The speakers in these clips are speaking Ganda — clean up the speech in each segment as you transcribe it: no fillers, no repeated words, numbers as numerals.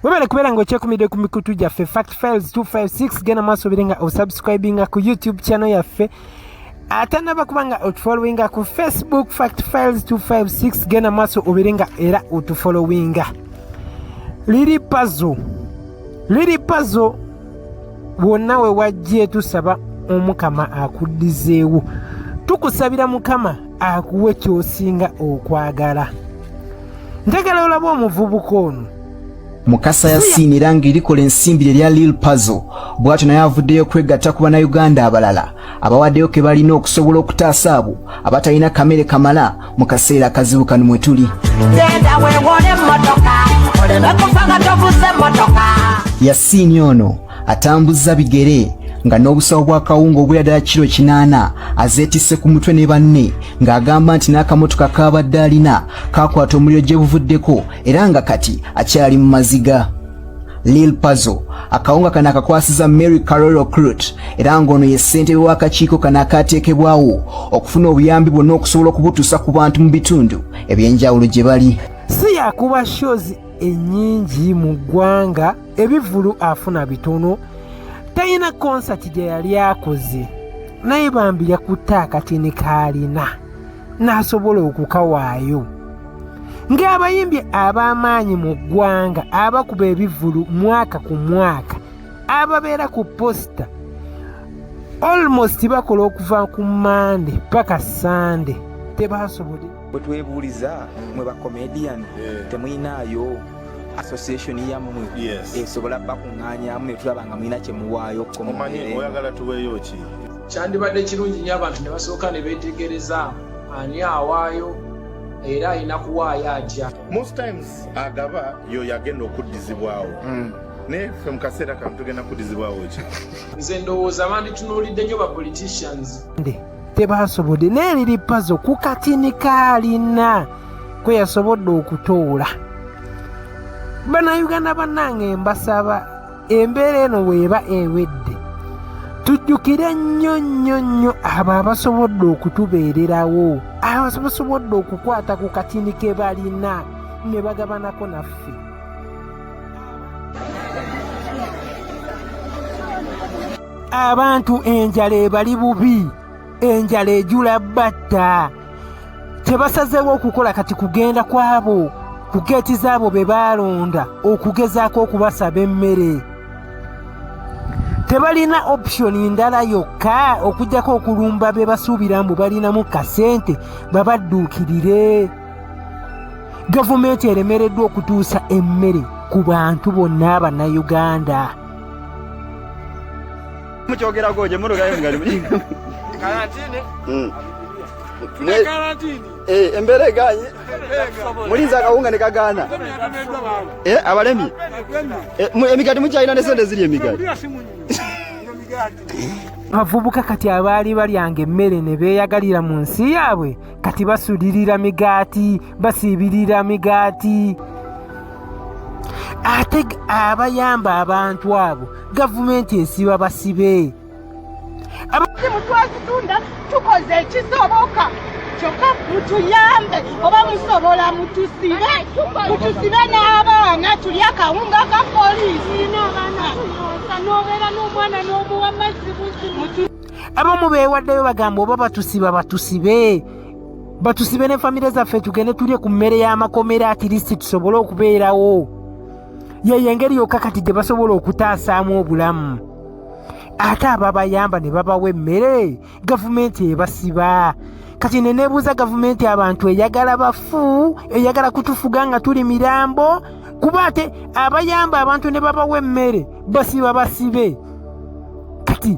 Webale kubeera nga okyekumidde ku mikutu gyaffe Fact Files 256. Genda maaso obere nga osubscribinga ku YouTube channel yaffe. Atanaba kuba nga otufollowinga ku Facebook, Fact Files 256, genda maaso obere nga era otufollowinga. Liri Pazo, Liri Pazo, wonna we wajje tusaba Omukama akuddizeewo. Tukusabira Mukama akuwe ky'osinga okwagala. Njagala olaba omuvubuka ono. Mukasa Yasin era ng'erikola ensimbi erya Lil Pazo bw'atyo naye avuddeyo okwegatta ku Bannayuganda abalala abawaddeyo ke balina okusobola okutaasa abo abatalina kamere kamala mu kaseera akazibu kano mwe tuli. Genda weewole emmotoka oleme kufa nga tovuze emmotoka. Yasin ono atambuzza bigere nga n'obusawo bwa kawunga obwera ddala kiro 8 azeetisse ku mutwe ne banne, ng'agamba nti n'akamotoka k'abadde alina kaakwata omuliro gye buvuddeko era nga kati akyali mu maziga. Lil Pazo akawunga kano akakwasiza Mary Carol Okrut, era ng'ono ye ssentebe w'akakiiko kano akaateekebwawo okufuna obuyambi bwonna okusobola okubutuusa ku bantu mu bitundu eby'enjawulo gye bali. Si yakuba shows ennyingi mu ggwanga, ebivvulu afuna bitono, talina konsati gye yali akoze, naye bambi yakutte akatini k'alina n'asobola okukawaayo. Ng'abayimbi ab'amaanyi mu ggwanga abakuba ebivvulu mwaka ku mwaka, ababeera ku posita almost bakola okuva ku Mande paka Sande, tebasobodde. Bwe twebuuliza mwe ba comedian, temuyinaayo association yammwe esobola bakuŋŋaanyamu ne tulaba nga mulina kye muwaayo? Omanyi oyagala tuweeyo ki? Kyandibadde kirungi nnyo abantu ne basooka ne beetegereza ani awaayo era alina kuwaayo atya. Most times agaba yoyo agenda okuddizibwawo, naye ffe mu kaseera kano tugenda kuddizibwawo ki? Nze ndowooza banditunuulidde nnyo ba politicians. Tebasobodde, naye Lil Pazo ku katini kaalina kwe yasobodde okutoola. Bannayuganda bannange, mbasaba embeera eno weeba ewedde tujjukire nnyo nnyo nnyo abo abasobodde okutubeererawo, abo abasobodde okukwata ku katini ke balina ne bagabanako naffe. Abantu enjala ebali bubi, enjala ejula batta. Kye basazeewo okukola kati kugenda kwabo ku geeti zaabo be baalonda okugezaako okubasaba emmere. Tebalina option ndala yokka okuggyako okulumba be basuubira mbu balinamu kasente babadduukirire. Gavumenti eremereddwa okutuusa emmere ku bantu bonna Abannayuganda. Mukyogerako gye murugayo ngali. Embeera eganye, mulinza akawunga ne kagaana. Abalemi emigati mukyalina ne sente ziri emigati. Abavubuka kati abaali balyanga emmere ne beeyagalira mu nsi yaabwe kati basulirira migaati, basiibirira migaati. Ate abayamba abantu abo gavumenti esiba basibe. Simu twazitunda, tukoze ekisoboka, kyokka mutuyambe oba musobola mutusibe, mutusibe n'abaana tulye akawunga ka poliisi. N'obeera n'omwana n'omuwa mazzi buzi. Abamu beewaddeyo, bagamba oba batusiba batusibe, batusibe ne famire zaffe, tugende tulye ku mmere y'amakomera, at least tusobole okubeerawo. Yeyo engeri yokka kati gye basobola okutaasaamu obulamu. Ate ababayamba ne babawa emmere gavumenti ebasiba. Kati ne neebuuza, gavumenti abantu eyagala bafu, eyagala kutufuga nga tuli mirambo? Kuba ate abayamba abantu ne babawa emmere basiba basibe. Kati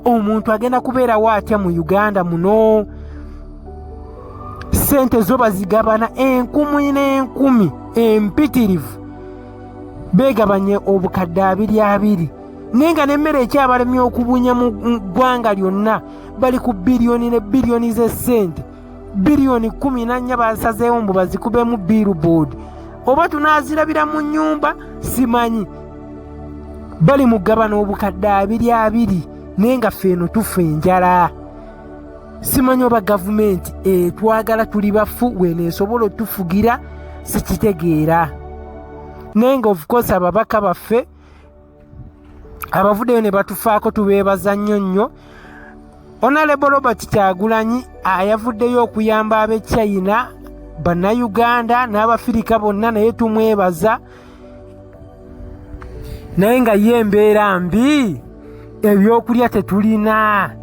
omuntu agenda kubeerawo atya mu Uganda muno? Sente zo bazigabana enkumi n'enkumi empitirivu, beegabanye obukadde abiri abiri, naye nga n'emmere ekyabalemye okubunya mu ggwanga lyonna. Bali ku biliyoni ne biliyoni z'essente, biliyoni 14 basazeewo mbu bazikubemu billboard, oba tunaazirabira mu nnyumba simanyi. Bali mu gabana obukadde abiri abiri, naye nga ffe eno tufa enjala. Simanyi oba gavumenti etwagala tuli bafu, weeno esobola otufugira, sikitegeera. Naye nga of course ababaka baffe abavuddeyo ne batufaako tubeebaza nnyo nnyo. Honorable Robert Kyagulanyi ayavuddeyo okuyamba ab'e China, Bannayuganda n'Abafirika bonna, naye tumwebaza. Naye nga ye embeera mbi, ebyokulya tetulina.